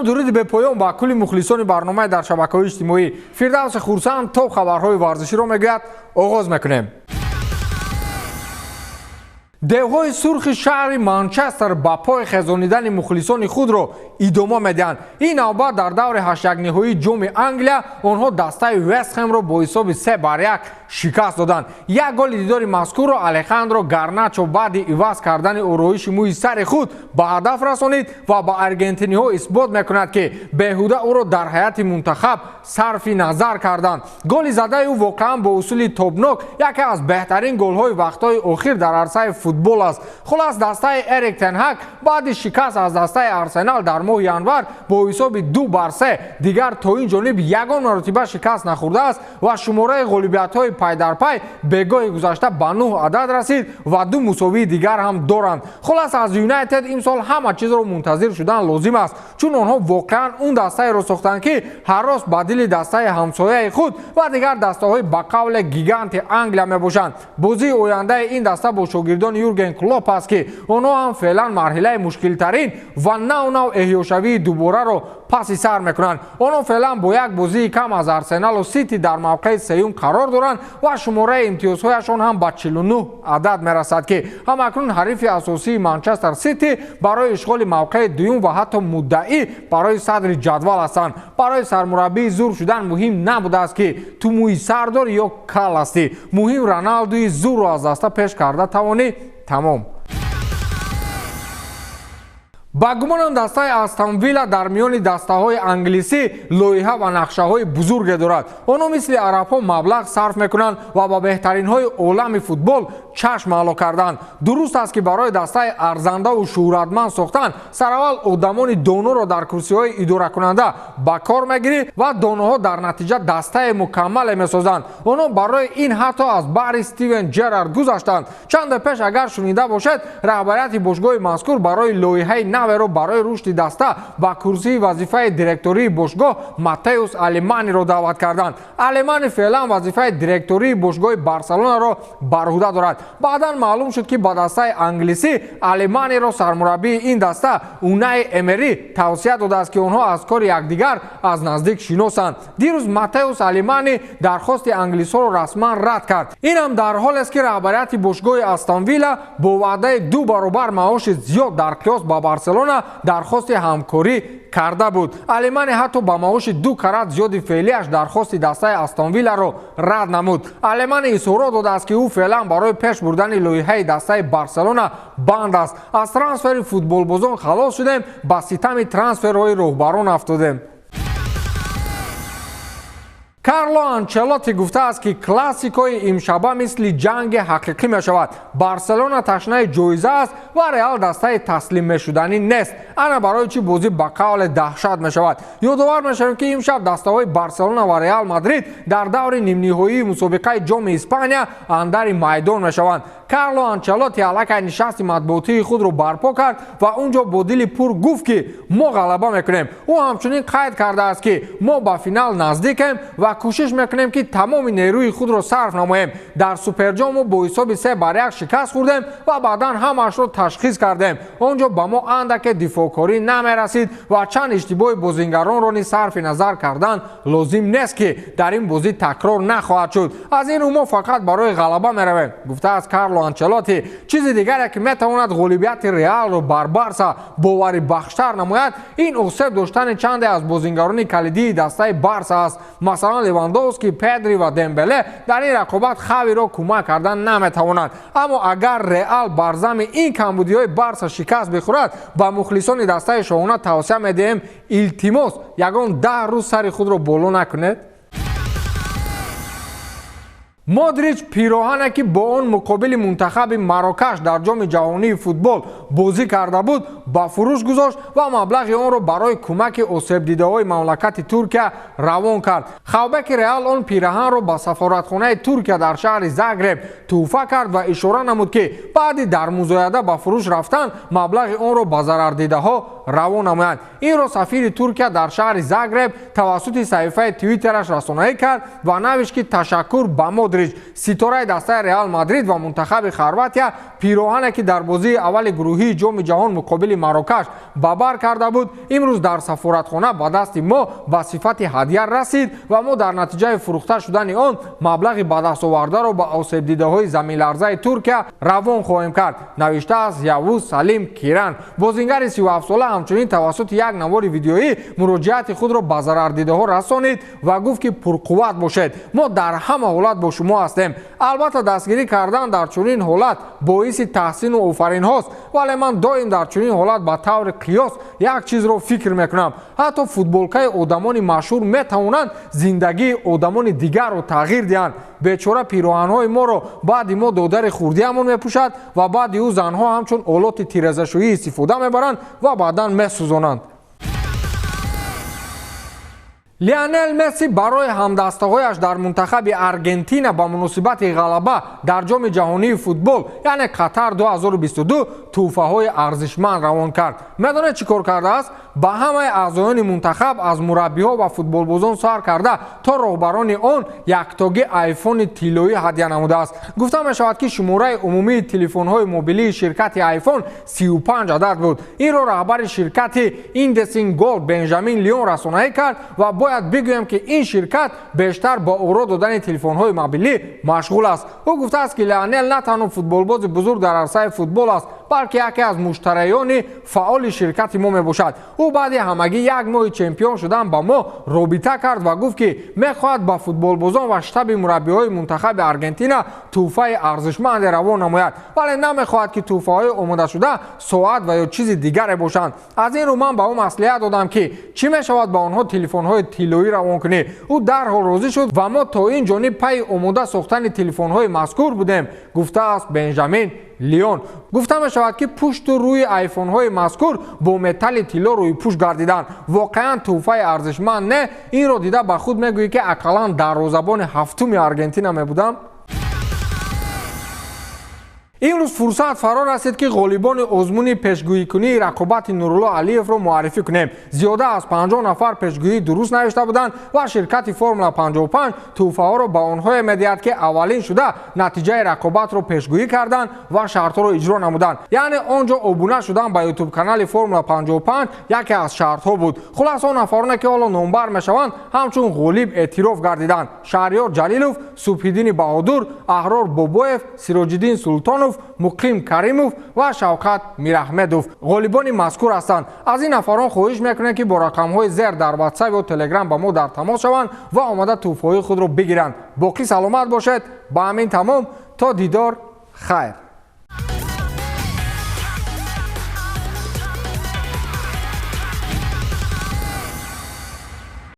Салому дуруди бепоён ба кулли мухлисони барномаи дар шабакаҳои иҷтимоӣ. Фирдавси Хурсанд топ хабарҳои варзиширо мегӯяд. Оғоз мекунем. Девҳои сурхи шаҳри Манчестер ба пой хезонидани мухлисони худро идома медиҳанд. Ин навбат дар даври ҳаштякниҳоии ҷоми Англия онҳо дастаи Вестхемро бо ҳисоби 3-1 шикаст доданд. Як голи дидори мазкурро Алехандро Гарначо баъди иваз кардани ороиши мӯи сари худ ба ҳадаф расонид ва ба аргентиниҳо исбот мекунад, ки беҳуда ӯро дар ҳайати мунтахаб сарфи назар карданд. Голи задаи ӯ воқеан бо усули тобнок яке аз беҳтарин голҳои вақтҳои охир дар арсаи футбол аст. Хулас, дастаи Эрик Тенҳак баъди шикаст аз дастаи Арсенал дар моҳи январ бо ҳисоби 2-3 дигар то ин ҷониб ягон маротиба шикаст нахӯрдааст ва шумораи ғолибиятҳои пайдарпай бегоҳи гузашта ба 9 адад расид ва ду мусовии дигар ҳам доранд. Хулас, аз Юнайтед имсол ҳама чизро мунтазир шудан лозим аст, чун онҳо воқеан он дастаеро сохтанд, ки ҳар рост ба дили дастаи ҳамсояи худ ва дигар дастаҳои ба қавле гиганти Англия мебошанд. Бозии ояндаи ин даста бо шогирдони Юрген Клоп аст, ки онҳо ҳам феълан марҳилаи мушкилтарин ва нав нав эҳёшавии дубораро паси сар мекунанд. Онҳо феълан бо як бозии кам аз Арсеналу Сити дар мавқеи сеюм қарор доранд ва шумораи имтиёзҳояшон ҳам ба 49 адад мерасад, ки ҳамакнун ҳарифи асосии Манчестер Сити барои ишғоли мавқеи дуюм ва ҳатто муддаӣ барои садри ҷадвал ҳастанд. Барои сармураббии зур шудан муҳим набудааст, ки ту мӯи сар дорӣ ё кал ҳастӣ. Муҳим Роналдуи зурро аз даста пеш карда тавонӣ, тамом. Ба гумонам, дастаи Астон Вилла дар миёни дастаҳои англисӣ лоиҳа ва нақшаҳои бузурге дорад. Онҳо мисли арабҳо маблағ сарф мекунанд ва ба беҳтаринҳои олами футбол чашм ало карданд. Дуруст аст, ки барои дастаи арзандаву шӯҳратманд сохтан сараввал одамони доноро дар курсиҳои идоракунанда ба кор мегирӣ ва доноҳо дар натиҷа дастаи мукаммале месозанд. Онҳо барои ин ҳатто аз баҳри Стивен Джерард гузаштанд. Чанде пеш, агар шунида бошед, раҳбарияти бошгоҳи мазкур барои лоиҳаи наверо барои рушди даста ба курсии вазифаи директории бошгоҳ Матеус Алеманиро даъват карданд. Алемани феълан вазифаи директории бошгоҳи Барселонаро бар уҳда дорад. Баъдан маълум шуд, ки ба дастаи англисӣ Алеманиро сармураббии ин даста Унаи Эмери тавсия додааст, ки онҳо аз кори якдигар аз наздик шиносанд. Дирӯз Матеус Алемани дархости англисҳоро расман рад кард. Инам дар ҳолест, ки раҳбарияти бошгоҳи Астон Вилла бо ваъдаи ду баробар маоши зиёд дар қиёс ба Барселона дархости ҳамкорӣ карда буд. Алемани ҳатто ба маоши ду карат зиёди феълиаш дархости дастаи Астон Вилларо рад намуд. Алемани изҳорот додааст, ки ӯ феълан барои пеш бурдани лоиҳаи дастаи Барселона банд аст. Аз трансфери футболбозон халос шудем, ба ситами трансферҳои роҳбарон афтодем. Карло Анчелотти гуфтааст, ки классикои имшаба мисли ҷанги ҳақиқӣ мешавад. Барселона ташнаи ҷоиза аст ва Реал дастаи таслим мешуданӣ нест. Ана барои чӣ бозӣ ба қавле даҳшат мешавад. Ёдовар мешавем, ки имшаб дастаҳои Барселона ва Реал Мадрид дар даври нимниҳоии мусобиқаи ҷоми Испания андари майдон мешаванд. Карло Анчелотти аллакай нишасти матбуотии худро барпо кард ва он ҷо бо дили пур гуфт, ки мо ғалаба мекунем. Ӯ ҳамчунин қайд кардааст, ки мо ба финал наздикем ва кӯшиш мекунем, ки тамоми нерӯи худро сарф намоем. Дар Суперҷом мо бо ҳисоби 3-1 шикаст хӯрдем ва баъдан ҳамаашро ташхис кардем. Он ҷо ба мо андаке дифоъкорӣ намерасид ва чанд иштибоҳи бозингаронро низ сарфи назар кардан лозим нест, ки дар ин бозӣ такрор нахоҳад шуд. Аз ин рӯ мо фақат барои ғалаба меравем, гуфтааст Карло Анчелотти. Чизи дигаре, ки метавонад ғолибияти Реалро бар Барса боварибахштар намояд, ин осеб доштани чанде аз бозингарони калидии дастаи Барса аст. Масалан, Левандовски, Педри ва Дембеле дар ин рақобат Хавиро кӯмак кардан наметавонанд. Аммо агар Реал бар зами ин камбудиҳои Барса шикаст бихӯрад, ба мухлисони дастаи шоҳона тавсия медиҳем: илтимос, ягон 10 рӯз сари худро боло накунед. Модрич пироҳане, ки бо он муқобили мунтахаби Марокаш дар ҷоми ҷаҳонии футбол бозӣ карда буд, ба фурӯш гузошт ва маблағи онро барои кӯмаки осебдидаҳои мамлакати Туркия равон кард. Хавбеки Реал он пираҳанро ба сафоратхонаи Туркия дар шаҳри Загреб тӯҳфа кард ва ишора намуд, ки баъди дар музояда ба фурӯш рафтан маблағи онро ба зарардидаҳо равон намоянд. Инро сафири Туркия дар шаҳри Загреб тавассути саҳифаи Твиттераш расонаӣ кард ва навишт, ки ташаккур ба Модрич. Модрич, ситораи дастаи Реал Мадрид ва мунтахаби Хорватия, пироҳане ки дар бозии аввали гурӯҳии Ҷоми ҷаҳон муқобили Марокаш ба бар карда буд, имрӯз дар сафоратхона ба дасти мо ба сифати ҳадя расид ва мо дар натиҷаи фурӯхта шудани он маблағи ба дастовардаро ба осебдидаҳои заминларзаи Туркия равон хоҳем кард, навиштааст Явуз Салим Киран. Бозингари 37-сола ҳамчунин тавассути як навори видеоӣ муроҷиати худро ба зарардидаҳо расонид ва гуфт, ки пурқувват бошед, мо дар ҳама ҳолат бо шумо ҳастем. Албатта, дастгирӣ кардан дар чунин ҳолат боиси таҳсину офаринҳост, вале ман доим дар чунин ҳолат ба таври қиёс як чизро фикр мекунам: ҳатто футболкаи одамони машҳур метавонанд зиндагии одамони дигарро тағйир диҳанд. Бечора пироҳанҳои моро баъди мо додари хурдиамон мепӯшад ва баъди ӯ занҳо ҳамчун олоти тиразашӯӣ истифода мебаранд ва баъдан месӯзонанд. Лионел Месси барои ҳамдастаҳояш дар мунтахаби Аргентина ба муносибати ғалаба дар Ҷоми ҷаҳонии футбол, яъне Қатар 2022, тӯҳфаҳои арзишманд равон кард. Медонед, чӣ кор кардааст? Ба ҳамаи аъзоёни мунтахаб, аз мураббиҳо ва футболбозон сар карда то роҳбарони он, яктогӣ айфони тиллоӣ ҳадя намудааст. Гуфта мешавад, ки шумораи умумии телефонҳои мобилии ширкати айфон 35 адад буд. Инро раҳбари ширкати Индесин Голд Бенҷамин Леон расонаӣ кард ва бояд бигӯем, ки ин ширкат бештар бо оро додани телефонҳои мобилӣ машғул аст. Ӯ гуфтааст, ки Леонел на танҳо футболбози бузург дар арсаи футбол аст, балки яке аз муштариёни фаъоли ширкати мо мебошад. Ӯ баъди ҳамагӣ як моҳи чемпион шудан ба мо робита кард ва гуфт, ки мехоҳад ба футболбозон ва штаби мураббиҳои мунтахаби Аргентина тӯҳфаи арзишманде равон намояд, вале намехоҳад, ки тӯҳфаҳои омодашуда соат ва ё чизи дигаре бошанд. Аз ин рӯ ман ба ӯ маслиҳат додам, ки чӣ мешавад ба онҳо телефонҳои тиллоӣ равон кунӣ. Ӯ дарҳол розӣ шуд ва мо то ин ҷониб пайи омода сохтани телефонҳои мазкур будем, гуфтааст Бенҷамин Леон. Гуфта мешавад, ки пушту рӯи айфонҳои мазкур бо металли тилло рӯйпӯш гардиданд. Воқеан тӯҳфаи арзишманд, не? Инро дида ба худ мегӯӣ, ки ақаллан дарвозабони ҳафтуми Аргентина мебудам. Имрӯз фурсат фаро расид, ки ғолибони озмуни пешгӯикунии рақобати Нурулло Алиевро муаррифӣ кунем. Зиёда аз 50 нафар пешгӯии дуруст навишта буданд ва ширкати Формула 55 тӯҳфаҳоро ба онҳое медиҳад, ки аввалин шуда натиҷаи рақобатро пешгӯӣ карданд ва шартҳоро иҷро намуданд. Яъне он ҷо обуна шудан ба ютуб канали Формула 55 яке аз шартҳо буд. Хулас, он нафароне, ки ҳоло номбар мешаванд, ҳамчун ғолиб эътироф гардиданд: Шаҳриёр Ҷалилов, Субҳиддини Баҳодур, Аҳрор Бобоев, Сироҷиддин Султонов, Муқим Каримов ва Шавкат Мираҳмедов ғолибони мазкур ҳастанд. Аз ин нафарон хоҳиш мекунем, ки бо рақамҳои зер дар ватсап ё телеграм ба мо дар тамос шаванд ва омода тӯҳфаҳои худро бигиранд. Боқӣ саломат бошед. Ба ҳамин тамом, то дидор, хайр.